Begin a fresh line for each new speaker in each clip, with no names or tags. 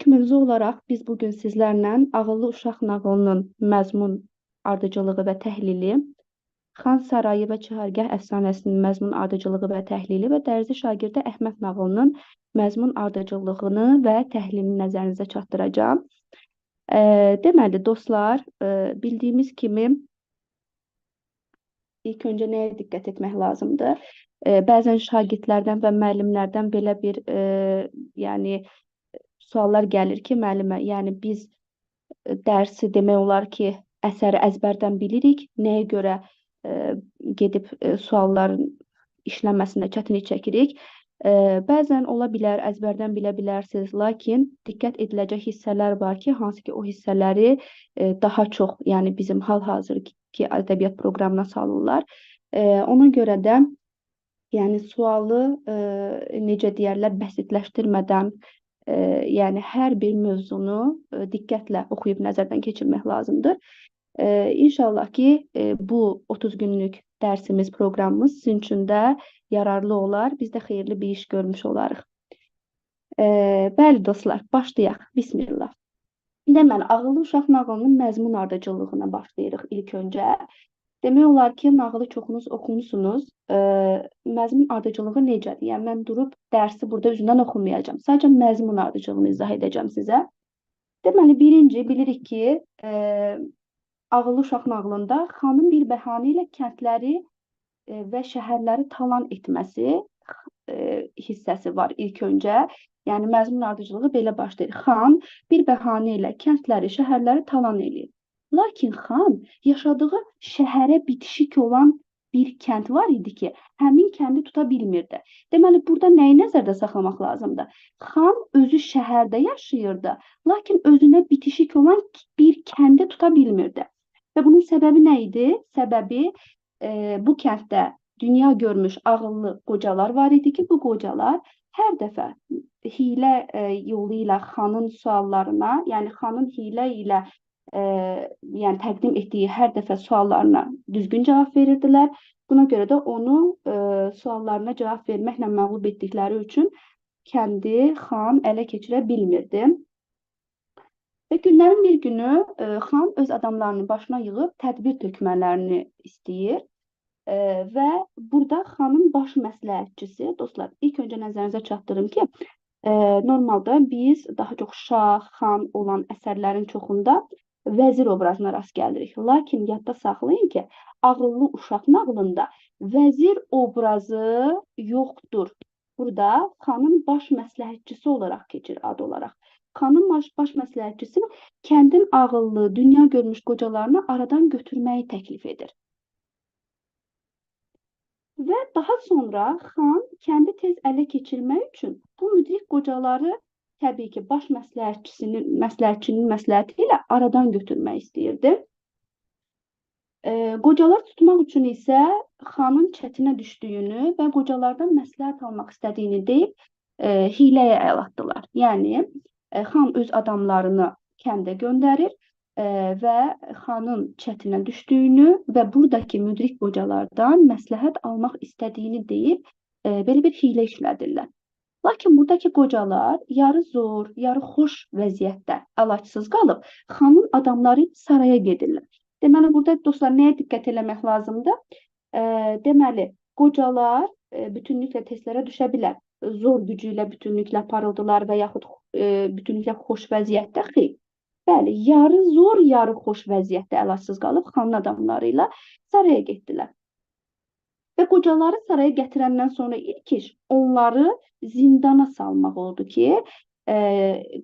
İlk mövzu olaraq biz bugün sizlərlə Ağıllı Uşaq nağılının məzmun ardıcıllığı və təhlili, Xan Sarayı və Çahargah əfsanəsinin məzmun ardıcıllığı və təhlili və Dərzi Şagirdi Əhməd nağılının məzmun ardıcıllığını və təhlilini nəzərinizə çatdıracağam. Deməli, dostlar, bildiyimiz kimi ilk öncə nəyə diqqət etmək lazımdır? Bəzən şagirdlərdən və müəllimlərdən belə bir, yəni suallar gəlir ki, müəllimə, yəni biz dərsi demək olar ki, əsəri əzbərdən bilirik, nəyə görə gedib sualların işlənməsində çətinlik çəkirik. Bəzən ola bilər, əzbərdən bilə bilərsiniz, lakin diqqət ediləcək hissələr var ki, hansı ki o hissələri daha çox, yəni bizim hal-hazırki ədəbiyyat proqramına salırlar. Ona görə də, yəni sualı necə deyərlər, bəsitləşdirmədən, yəni hər bir mövzunu diqqətlə oxuyub nəzərdən keçirmək lazımdır. İnşallah ki, bu 30 günlük dərsimiz, proqramımız sizin üçün də yararlı olar. Biz də xeyirli bir iş görmüş olarıq. Bəli, dostlar, başlayaq. Bismillah. Deməli, Ağıllı Uşaq nağılının məzmun ardıcıllığına başlayırıq ilk öncə. Demək olar ki, nağılı çoxunuz oxumusunuz. Məzmun ardıcıllığı necədir? Yəni, mən durub dərsi burada üzündən oxumayacağam. Sadəcə məzmun ardıcıllığını izah edəcəm sizə. Deməli, birinci, bilirik ki, Ağıllı Uşaq nağılında xanın bir bəhanə ilə kəndləri və şəhərləri talan etməsi hissəsi var ilk öncə. Yəni, məzmun ardıcılığı belə başlayır. Xan bir bəhanə ilə kəndləri, şəhərləri talan eləyir. Lakin xan yaşadığı şəhərə bitişik olan bir kənd var idi ki, həmin kəndi tuta bilmirdi. Deməli, burada nəyi nəzərdə saxlamaq lazımdır? Xan özü şəhərdə yaşayırdı, lakin özünə bitişik olan bir kəndi tuta bilmirdi. Və bunun səbəbi nə idi? Səbəbi bu kənddə dünya görmüş ağıllı qocalar var idi ki, bu qocalar hər dəfə hiylə yolu ilə xanın suallarına, yəni xanın hiylə ilə yəni təqdim etdiyi hər dəfə suallarına düzgün cavab verirdilər. Buna görə də onu suallarına cavab verməklə məğlub etdikləri üçün kəndi xan ələ keçirə bilmirdi. Və günlərin bir günü xan öz adamlarını başına yığıb tədbir tökmələrini istəyir. Və burada xanın baş məsləhətçisi, dostlar, ilk öncə nəzərinizə çatdırım ki, normalda biz daha çox şah, xan olan əsərlərin çoxunda vəzir obrazına rast gəlirik. Lakin yadda saxlayın ki, Ağıllı Uşaq nağılında vəzir obrazı yoxdur. Burada xanın baş məsləhətçisi olaraq keçir ad olaraq. Xanın baş məsləhətçisi kəndin ağıllı, dünya görmüş qocalarını aradan götürməyi təklif edir. Və daha sonra xan kəndi tez ələ keçirmək üçün bu müdrik qocaları təbii ki, baş məsləhətçinin məsləhəti ilə aradan götürmək istəyirdi. Qocalar tutmaq üçün isə xanın çətinə düşdüyünü və qocalardan məsləhət almaq istədiyini deyib hiləyə əl atdılar. Yəni, xan öz adamlarını kəndə göndərir və xanın çətinə düşdüyünü və buradakı müdrik qocalardan məsləhət almaq istədiyini deyib belə bir hiylə işlədirlər. Lakin buradakı qocalar yarı zor, yarı xoş vəziyyətdə əlacsız qalıb xanın adamları saraya gedirlər. Deməli, burada dostlar nəyə diqqət eləmək lazımdır? Deməli, qocalar bütünlüklə testlərə düşə bilər. Zor gücü ilə bütünlüklə aparıldılar və yaxud bütünlüklə xoş vəziyyətdə xeyr. Bəli, yarı zor, yarı xoş vəziyyətdə əlacsız qalıb xanın adamları ilə saraya getdilər. Və qocaları saraya gətirəndən sonra ilk iş onları zindana salmaq oldu ki,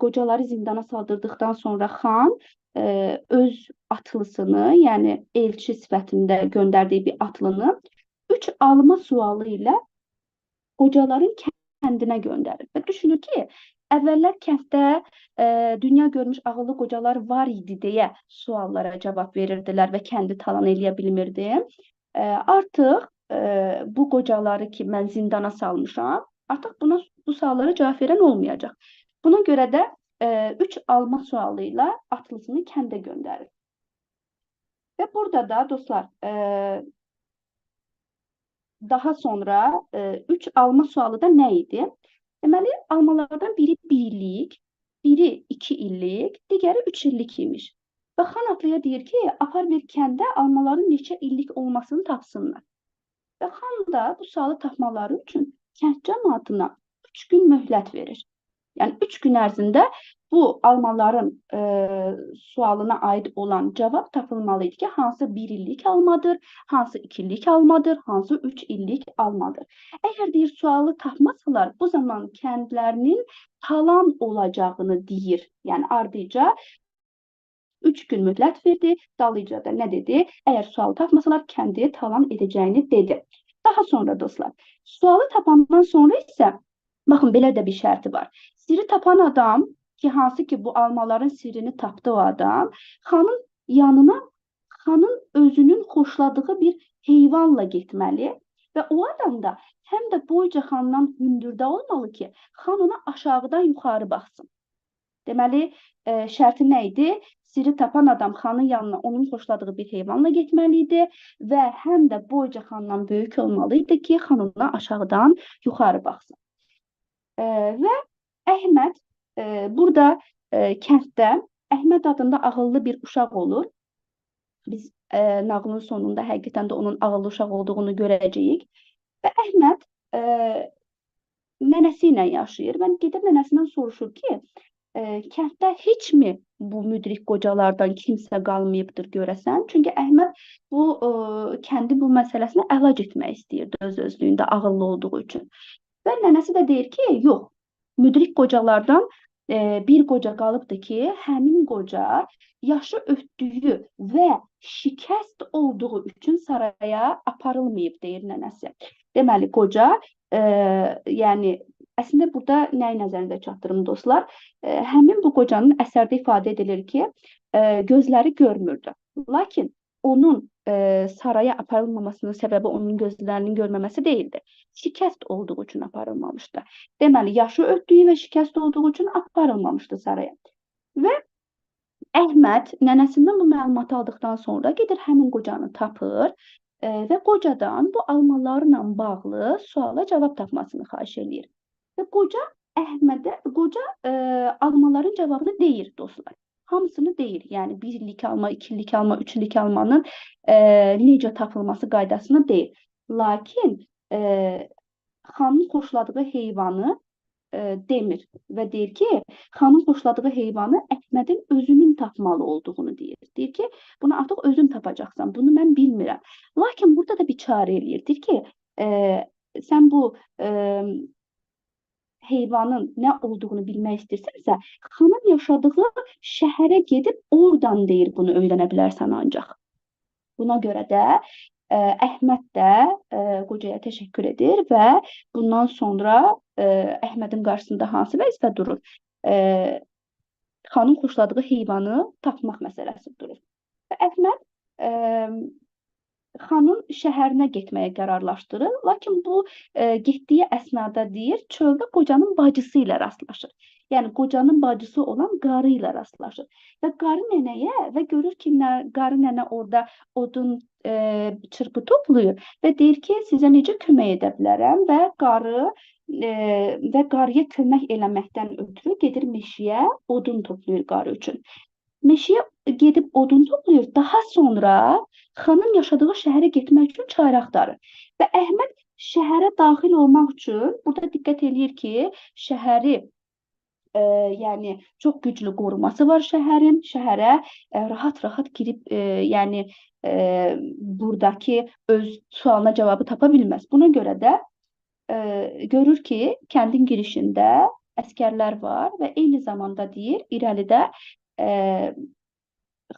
qocaları zindana saldırdıqdan sonra xan öz atlısını, yəni elçi sifətində göndərdiyi bir atlını 3 alma sualı ilə qocaların kəndinə göndərir. Və düşünür ki, əvvəllər kənddə dünya görmüş ağıllı qocalar var idi deyə suallara cavab verirdilər və kəndi talan eləyə bilmirdi. Artıq bu qocaları ki, mən zindana salmışam, artıq bu suallara cavab verən olmayacaq. Buna görə də 3 alma sualı ilə atlısını kəndə göndərir. Və burada da dostlar, daha sonra 3 alma sualı da nə idi? Deməli, almalardan biri birlik, Biri 2 illik, digəri 3 illik imiş. Və xan atlıya deyir ki, apar bir kəndə almaların neçə illik olmasını tapsınlar. Və xan da bu sualı tapmaları üçün kənd cəmaatına 3 gün möhlət verir. Yəni 3 gün ərzində bu almaların sualına aid olan cavab tapılmalı idi ki, hansı 1 illik almadır, hansı 2 illik almadır, hansı 3 illik almadır. Əgər deyir sualı tapmasalar, bu zaman kəndlərinin talan olacağını deyir. Yəni ardıca 3 gün mühlət verdi, dalıyca da nə dedi? Əgər sualı tapmasalar, kəndi talan edəcəyini dedi. Daha sonra dostlar, sualı tapandan sonra isə baxın, belə də bir şərti var. Sirri tapan adam ki, hansı ki bu almaların sirrini tapdı o adam, xanın yanına xanın özünün xoşladığı bir heyvanla getməli və o adam da həm də boyca xandan hündürdə olmalı ki, xan ona aşağıdan yuxarı baxsın. Deməli, şərti nə idi? Sirri tapan adam xanın yanına onun xoşladığı bir heyvanla getməli idi və həm də boyca xandan böyük olmalı idi ki, xan ona aşağıdan yuxarı baxsın. Və Əhməd burada kənddə Əhməd adında ağıllı bir uşaq olur. Biz nağılın sonunda həqiqətən də onun ağıllı uşaq olduğunu görəcəyik. Və Əhməd nənəsi ilə yaşayır və gedib nənəsindən soruşur ki, kənddə heç mi bu müdrik qocalardan kimsə qalmayıbdır görəsən? Çünki Əhməd bu kəndi bu məsələsini əlac etmək istəyirdi öz-özlüyündə ağıllı olduğu üçün. Və nənəsi də deyir ki, yox, müdrik qocalardan bir qoca qalıbdır ki, həmin qoca yaşı ötdüyü və şikəst olduğu üçün saraya aparılmayıb, deyir nənəsi. Deməli, qoca, yəni əslində burada nəyi nəzərinizə çatdırım dostlar? Həmin bu qocanın əsərdə ifadə edilir ki, gözləri görmürdü. Lakin onun saraya aparılmamasının səbəbi onun gözlərinin görməməsi deyildi. Şikəst olduğu üçün aparılmamışdı. Deməli, yaşı ötdüyü və şikəst olduğu üçün aparılmamışdı saraya. Və Əhməd nənəsindən bu məlumatı aldıqdan sonra gedir həmin qocanı tapır və qocadan bu almalarla bağlı suala cavab tapmasını xahiş eləyir. Və qoca Əhmədə, qoca almaların cavabını deyir dostlar. Hamısını deyir. Yəni 1 illik alma, 2 illik alma, 3 illik almanın necə tapılması qaydasını deyir. Lakin xanın xoşladığı heyvanı demir və deyir ki, xanın xoşladığı heyvanı Əhmədin özünün tapmalı olduğunu deyir. Deyir ki, bunu artıq özün tapacaqsan, bunu mən bilmirəm. Lakin burada da bir çarə eləyir. Deyir ki, sən bu heyvanın nə olduğunu bilmək istəyirsənsə, xanın yaşadığı şəhərə gedib oradan deyir bunu öyrənə bilərsən ancaq. Buna görə də Əhməd də qocaya təşəkkür edir və bundan sonra Əhmədin qarşısında hansı vəzifə durur? Xanın xoşladığı heyvanı tapmaq məsələsi durur. Və Əhməd xanın şəhərinə getməyə qərarlaşdırır. Lakin bu getdiyi əsnada deyir, çöldə qocanın bacısı ilə rastlaşır. Yəni qocanın bacısı olan qarı ilə rastlaşır. Və qarı nənəyə və görür ki, qarı nənə orada odun çırpı toplayır və deyir ki, sizə necə kömək edə bilərəm və qarı və qarıya kömək eləməkdən ötürü gedir meşəyə odun toplayır qarı üçün. Meşəyə gedib odun toplayır. Daha sonra xanın yaşadığı şəhərə getmək üçün çarə axtarır. Və Əhməd şəhərə daxil olmaq üçün burada diqqət eləyir ki, şəhəri yəni çox güclü qoruması var şəhərin. Şəhərə rahat-rahat girib yəni buradakı öz sualına cavabı tapa bilməz. Buna görə də görür ki, kəndin girişində əskərlər var və eyni zamanda deyir, irəlidə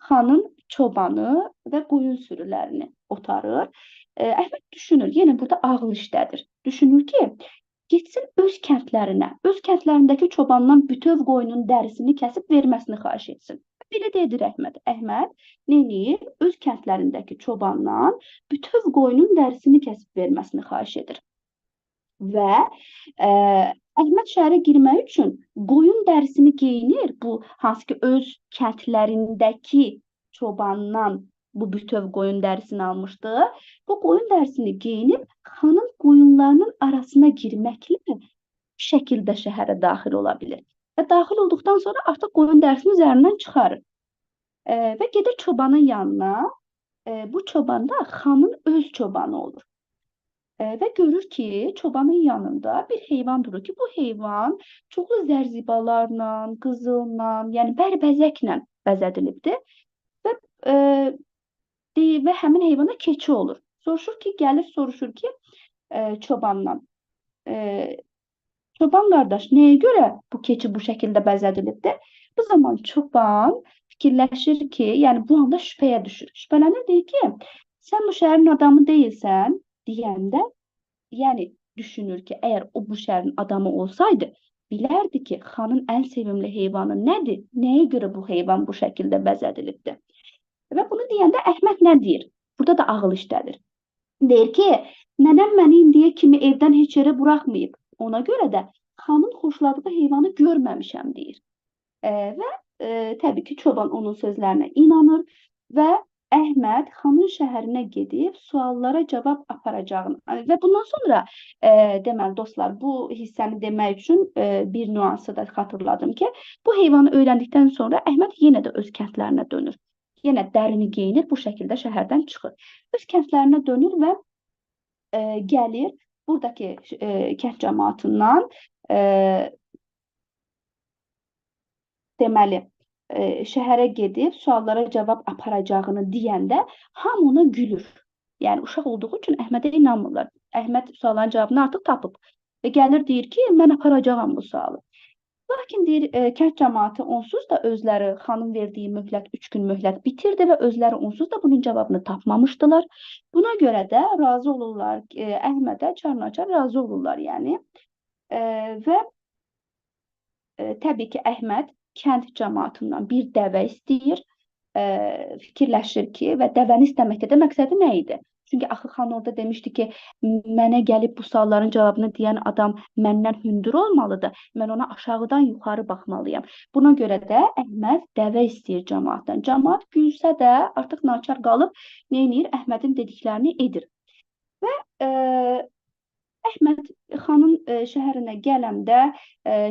xanın çobanı və qoyun sürülərini otarır. Əhməd düşünür, yenə burada ağıl işlədir. Düşünür ki, getsin öz kəndlərinə, öz kəndlərindəki çobandan bütöv qoyunun dərisini kəsib verməsini xahiş etsin. Belə də edir Əhməd. Əhməd nə edir? Öz kəndlərindəki çobandan bütöv qoyunun dərisini kəsib verməsini xahiş edir. Və Əhməd şəhərə girmək üçün qoyun dərisini geyinir. Bu, hansı ki, öz kəndlərindəki çobandan bu bütöv qoyun dərisini almışdı. Bu qoyun dərisini geyinib xanın qoyunlarının arasına girməklə bu şəkildə şəhərə daxil ola bilir. Və daxil olduqdan sonra artıq qoyun dərisini üzərindən çıxarır. Və gedir çobanın yanına. Bu çoban da xanın öz çobanı olur. Və görür ki, çobanın yanında bir heyvan durur ki, bu heyvan çoxlu zərzibalarla, qızılla, yəni bərbəzəklə bəzədilibdir. Və, və həmin heyvana keçi olur. Soruşur ki, gəlir soruşur ki, çobandan. Çoban qardaş, nəyə görə bu keçi bu şəkildə bəzədilibdir? Bu zaman çoban fikirləşir ki, yəni bu anda şübhəyə düşür. Şübhələnir, deyir ki, sən bu şəhərin adamı deyilsən deyəndə, yəni düşünür ki, əgər o bu şəhərin adamı olsaydı, bilərdi ki, xanın ən sevimli heyvanı nədir? Nəyə görə bu heyvan bu şəkildə bəzədilibdir? Və bunu deyəndə Əhməd nə deyir? Burada da ağıl işlədir. Deyir ki, nənəm məni indiyə kimi evdən heç yerə buraxmayıb. Ona görə də xanın xoşladığı heyvanı görməmişəm deyir. Və təbii ki, çoban onun sözlərinə inanır və Əhməd xanın şəhərinə gedib suallara cavab aparacağını və bundan sonra deməli dostlar, bu hissəni demək üçün bir nüansı da xatırladım ki, bu heyvanı öyrəndikdən sonra Əhməd yenə də öz kəndlərinə dönür. Yenə dərini geyinir, bu şəkildə şəhərdən çıxır. Öz kəndlərinə dönür və gəlir buradakı kənd cəmaatından deməli, şəhərə gedib suallara cavab aparacağını deyəndə hamı ona gülür. Yəni uşaq olduğu üçün Əhmədə inanmırlar. Əhməd sualların cavabını artıq tapıb və gəlir deyir ki, mən aparacağam bu sualı. Lakin deyir, kənd cəmaatı onsuz da özləri xanın verdiyi möhlət 3 gün möhlət bitirdi və özləri onsuz da bunun cavabını tapmamışdılar. Buna görə də razı olurlar, Əhmədə çarnaçar razı olurlar yəni. Və təbii ki, Əhməd kənd cəmaatından bir dəvə istəyir, fikirləşir ki, və dəvəni istəməkdə də məqsədi nə idi? Çünki axı xan orada demişdi ki, mənə gəlib bu sualların cavabını deyən adam məndən hündür olmalıdır. Mən ona aşağıdan yuxarı baxmalıyam. Buna görə də Əhməd dəvə istəyir cəmaatdan. Cəmaat gülsə də artıq naçar qalıb nə edir? Əhmədin dediklərini edir. Və Əhməd xanın şəhərinə gələndə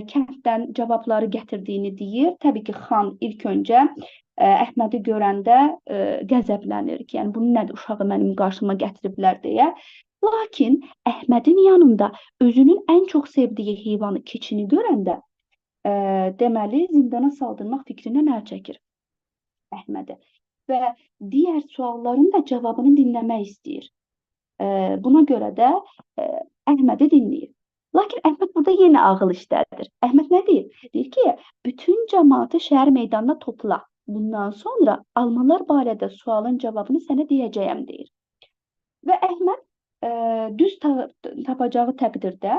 kənddən cavabları gətirdiyini deyir. Təbii ki, xan ilk öncə Əhmədi görəndə qəzəblənir ki, yəni bunu nədir, uşağı mənim qarşıma gətiriblər deyə. Lakin Əhmədin yanında özünün ən çox sevdiyi heyvanı, keçini görəndə deməli zindana saldırmaq fikrindən əl çəkir Əhmədi və digər sualların da cavabını dinləmək istəyir. Buna görə də Əhmədi dinləyir. Lakin Əhməd burada yenə ağıl işlədir. Əhməd nə deyir? Deyir ki, bütün cəmaatı şəhər meydanına topla. Bundan sonra almalar barədə sualın cavabını sənə deyəcəyəm deyir. Və Əhməd düz tapacağı təqdirdə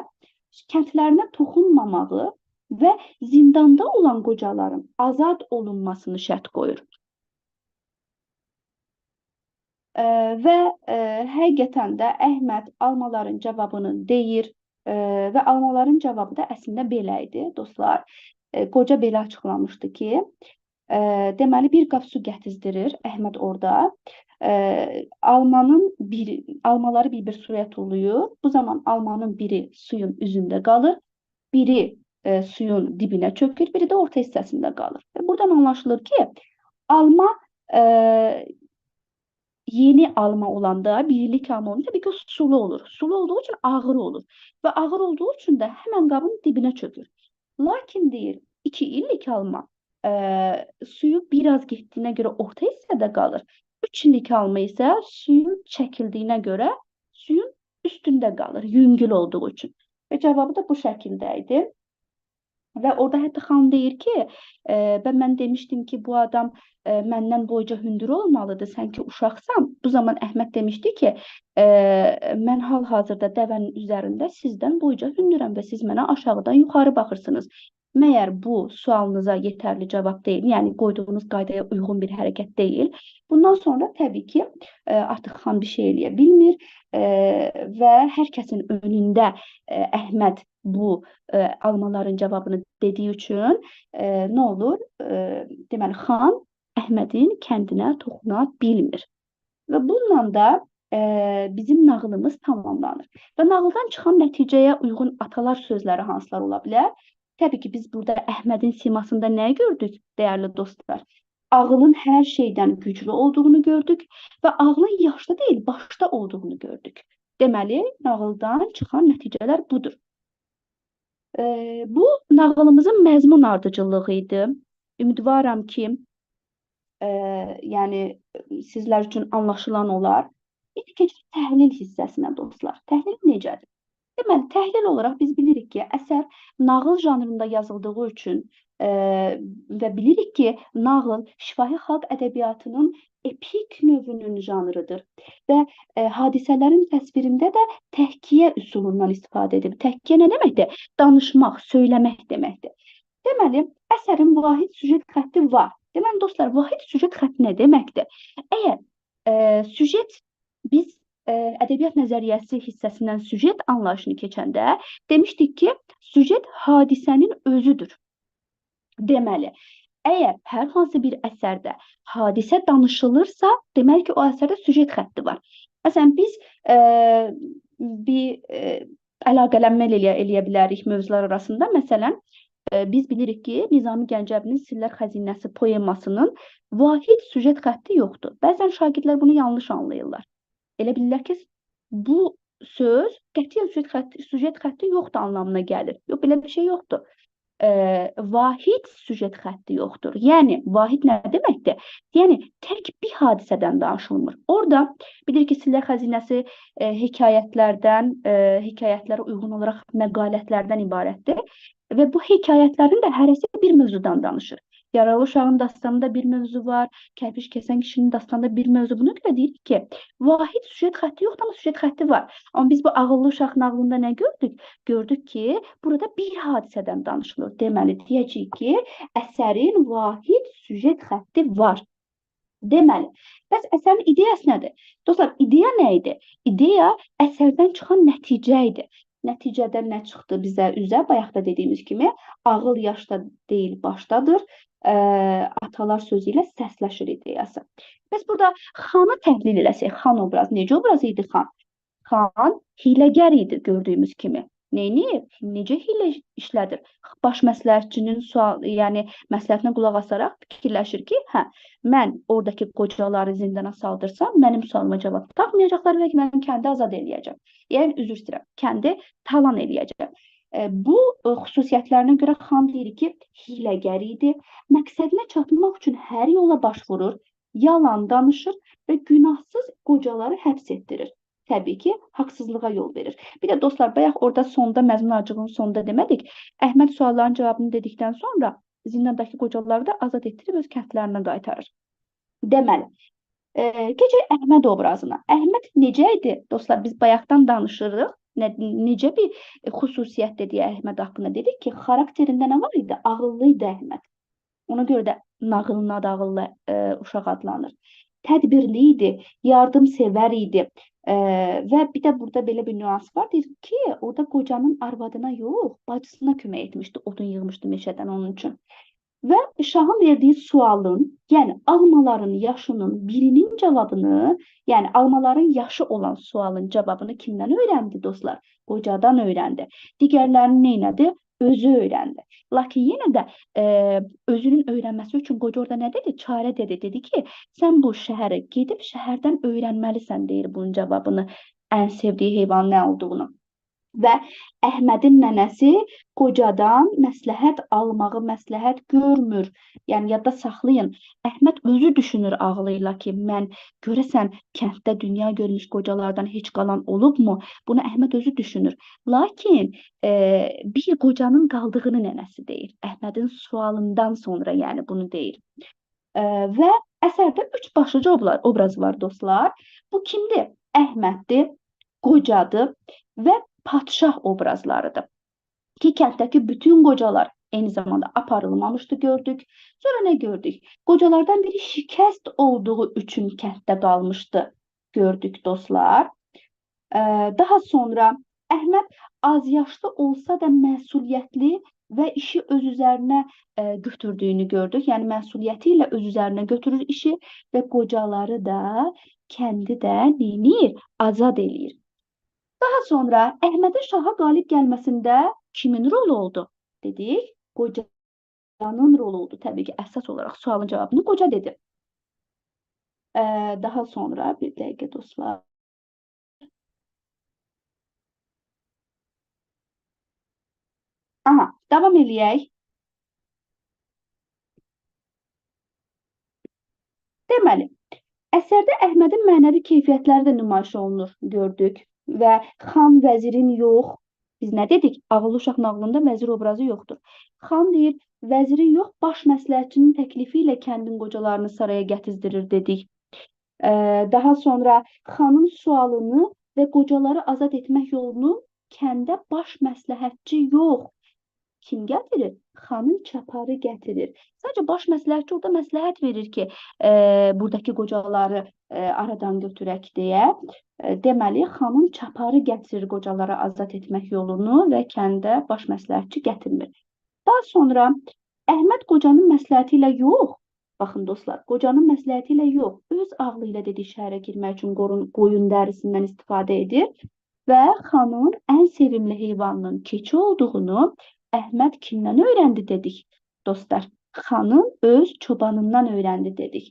kəndlərinə toxunmamağı və zindanda olan qocaların azad olunmasını şərt qoyur. Və həqiqətən də Əhməd almaların cavabını deyir və almaların cavabı da əslində belə idi, dostlar. Qoca belə açıqlamışdı ki, deməli bir qap su gətizdirir Əhməd orada. Almaları bir-bir suya tullayır. Bu zaman almanın biri suyun üzündə qalır, biri suyun dibinə çökür, biri də orta hissəsində qalır. Və buradan anlaşılır ki, alma yeni alma olanda, bir illik alma olanda təbii ki, sulu olur. Sulu olduğu üçün ağır olur və ağır olduğu üçün də həmən qabın dibinə çökür. Lakin deyir, 2 illik alma suyu biraz getdiyinə görə orta hissədə qalır. 3 illik alma isə suyun çəkildiyinə görə suyun üstündə qalır, yüngül olduğu üçün. Və cavabı da bu şəkildə idi. Və orada hətta xan deyir ki, mən demişdim ki, bu adam məndən boyca hündür olmalıdır, sən ki uşaqsan. Bu zaman Əhməd demişdi ki, mən hal-hazırda dəvənin üzərində sizdən boyca hündürəm və siz mənə aşağıdan yuxarı baxırsınız. Məyər bu sualınıza yetərli cavab deyil, yəni qoyduğunuz qaydaya uyğun bir hərəkət deyil. Bundan sonra təbii ki, artıq xan bir şey eləyə bilmir və hər kəsin önündə Əhməd bu almaların cavabını dediyi üçün nə olur? Deməli, xan Əhmədin kəndinə toxuna bilmir. Və bununla da bizim nağılımız tamamlanır. Və nağıldan çıxan nəticəyə uyğun atalar sözləri hansılar ola bilər? Təbii ki, biz burada Əhmədin simasında nə gördük, dəyərli dostlar? Ağılın hər şeydən güclü olduğunu gördük və ağlın yaşda deyil, başda olduğunu gördük. Deməli, nağıldan çıxan nəticələr budur. Bu nağılımızın məzmun ardıcıllığı idi. Ümidvaram ki, yəni sizlər üçün anlaşılan olar. İndi keçirik təhlil hissəsinə dostlar. Təhlil necədir? Deməli, təhlil olaraq biz bilirik ki, əsər nağıl janrında yazıldığı üçün və bilirik ki, nağıl şifahi xalq ədəbiyyatının epik növünün janrıdır və hadisələrin təsvirində də təhkiyə üsulundan istifadə edilir. Təhkiyə nə deməkdir? Danışmaq, söyləmək deməkdir. Deməli, əsərin vahid süjet xətti var. Deməli, dostlar, vahid süjet xətti nə deməkdir? Əgər süjet biz ədəbiyyat nəzəriyyəsi hissəsindən süjet anlayışını keçəndə demişdik ki, süjet hadisənin özüdür. Deməli, əgər hər hansı bir əsərdə hadisə danışılırsa, deməli ki, o əsərdə süjet xətti var. Məsələn, biz bir əlaqələnmə eləyə bilərik mövzular arasında. Məsələn, biz bilirik ki, Nizami Gəncəvinin Sirlər Xəzinəsi poemasının vahid süjet xətti yoxdur. Bəzən şagirdlər bunu yanlış anlayırlar. Elə bilirlər ki, bu söz qətiyyən süjet xətti yoxdur anlamına gəlir. Yox, belə bir şey yoxdur. Vahid süjet xətti yoxdur. Yəni, vahid nə deməkdir? Yəni, tək bir hadisədən danışılmır. Orada bilir ki, Sirlər Xəzinəsi hekayətlərdən, hekayətlərə uyğun olaraq məqalətlərdən ibarətdir. Və bu hekayətlərin də hərəsi bir mövzudan danışır. Yaralı uşağın dastanında bir mövzu var, kərpic kəsən kişinin dastanında bir mövzu. Buna görə deyirik ki, vahid süjet xətti yoxdur, amma süjet xətti var. Amma biz bu ağıllı uşaq nağılında nə gördük? Gördük ki, burada bir hadisədən danışılır. Deməli, deyəcəyik ki, əsərin vahid süjet xətti var. Deməli, bəs əsərin ideyası nədir? Dostlar, ideya nə idi? İdeya əsərdən çıxan nəticə idi. Nəticədən nə çıxdı bizə üzə? Bayaq da dediyimiz kimi, ağıl yaşda deyil, başdadır. Atalar sözü ilə səsləşir ideyası. Bəs burada xanı təhlil eləsək, xan obrazı, necə obraz idi xan? Xan hiləgər idi gördüyümüz kimi. Neyniyib? Necə hilə işlədir? Baş məsləhətçinin sual, yəni məsləhətinə qulaq asaraq fikirləşir ki, hə, mən oradakı qocaları zindana saldırsam, mənim sualıma cavab tapmayacaqlar və mən kəndi azad eləyəcəm. Yəni, üzr istəyirəm, kəndi talan eləyəcəm. Bu xüsusiyyətlərinə görə xan deyir ki, hiləgər idi, məqsədinə çatmaq üçün hər yola baş vurur, yalan danışır və günahsız qocaları həbs etdirir. Təbii ki, haqsızlığa yol verir. Bir də dostlar, bayaq orada sonda, məzmun ardıcılığının sonunda demədik. Əhməd sualların cavabını dedikdən sonra zindandakı qocaları da azad etdirib öz kəndlərinə qaytarır. Deməli, keçək Əhməd obrazına. Əhməd necə idi? Dostlar, biz bayaqdan danışırıq. Necə bir xüsusiyyət dedik Əhməd haqqında? Dedik ki, xarakterində nə var idi? Ağıllı idi Əhməd. Ona görə də nağılın adı ağıllı uşaq adlanır. Tədbirli idi, yardımsevər idi. Və bir də burada belə bir nüans var. Deyir ki, orada qocanın arvadına yox, bacısına kömək etmişdi, odun yığmışdı meşədən onun üçün. Və şahın verdiyi sualın, yəni almaların yaşının birinin cavabını, yəni almaların yaşı olan sualın cavabını kimdən öyrəndi dostlar? Qocadan öyrəndi. Digərlərini nə elədi? Özü öyrəndi. Lakin yenə də özünün öyrənməsi üçün qoca orada nə dedi? Çarə dedi. Dedi ki, sən bu şəhərə gedib şəhərdən öyrənməlisən, deyir bunun cavabını, ən sevdiyi heyvan nə olduğunu. Və Əhmədin nənəsi qocadan məsləhət almağı məsləhət görmür. Yəni, yadda saxlayın. Əhməd özü düşünür ağlı ilə ki, mən görəsən kənddə dünya görmüş qocalardan heç qalan olubmu? Bunu Əhməd özü düşünür. Lakin bir qocanın qaldığını nənəsi deyir. Əhmədin sualından sonra yəni bunu deyir. Və əsərdə üç başlıca obraz var dostlar. Bu kimdir? Əhməddir, qocadır və padşah obrazlarıdır. Ki, kənddəki bütün qocalar eyni zamanda aparılmamışdı gördük. Sonra nə gördük? Qocalardan biri şikəst olduğu üçün kənddə qalmışdı gördük dostlar. Daha sonra Əhməd az yaşlı olsa da məsuliyyətli və işi öz üzərinə götürdüyünü gördük. Yəni, məsuliyyəti ilə öz üzərinə götürür işi və qocaları da, kəndi də neynir? Azad eləyir. Daha sonra Əhmədin şaha qalib gəlməsində kimin rolu oldu? Dedik, qocanın rolu oldu. Təbii ki, əsas olaraq sualın cavabını qoca dedi. Daha sonra bir dəqiqə dostlar. Aha, davam eləyək. Deməli, əsərdə Əhmədin mənəvi keyfiyyətləri də nümayiş olunur, gördük. Və xan vəzirin yox, biz nə dedik? Ağıllı uşaq nağılında vəzir obrazı yoxdur. Xan deyir, vəzirin yox, baş məsləhətçinin təklifi ilə kəndin qocalarını saraya gətizdirir dedik. Daha sonra xanın sualını və qocaları azad etmək yolunu kəndə baş məsləhətçi yox, kim gətirir? Xanın çaparı gətirir. Sadəcə baş məsləhətçi orada məsləhət verir ki, buradakı qocaları aradan götürək deyə. Deməli, xanın çaparı gətirir qocaları azad etmək yolunu və kəndə baş məsləhətçi gətirmir. Daha sonra Əhməd qocanın məsləhəti ilə yox, baxın dostlar, qocanın məsləhəti ilə yox, öz ağlı ilə dedik şəhərə girmək üçün qoyun dərisindən istifadə edir və xanın ən sevimli heyvanının keçi olduğunu Əhməd kimdən öyrəndi dedik dostlar? Xanın öz çobanından öyrəndi dedik.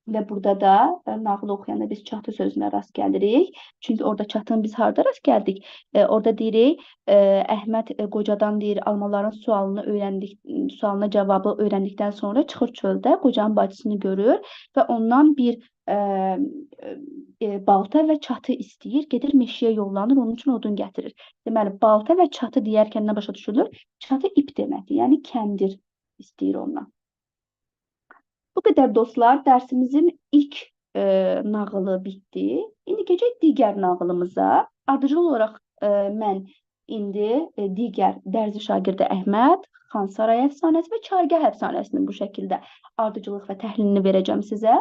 Və burada da nağılı oxuyanda biz çatı sözünə rast gəlirik. Çünki orada çatını biz harda rast gəldik? Orada deyirik, Əhməd qocadan deyir, almaların sualını öyrəndik, sualına cavabı öyrəndikdən sonra çıxır çöldə, qocanın bacısını görür və ondan bir balta və çatı istəyir, gedir meşəyə yollanır, onun üçün odun gətirir. Deməli, balta və çatı deyərkən nə başa düşülür? Çatı ip deməkdir, yəni kəndir istəyir ondan. Bu qədər dostlar, dərsimizin ilk nağılı bitdi. İndi keçək digər nağılımıza. Ardıcıl olaraq mən indi digər Dərzi şagirdi Əhməd, Xan Sarayı əfsanəsi və Çargah əfsanəsinin bu şəkildə ardıcıllıq və təhlilini verəcəm sizə.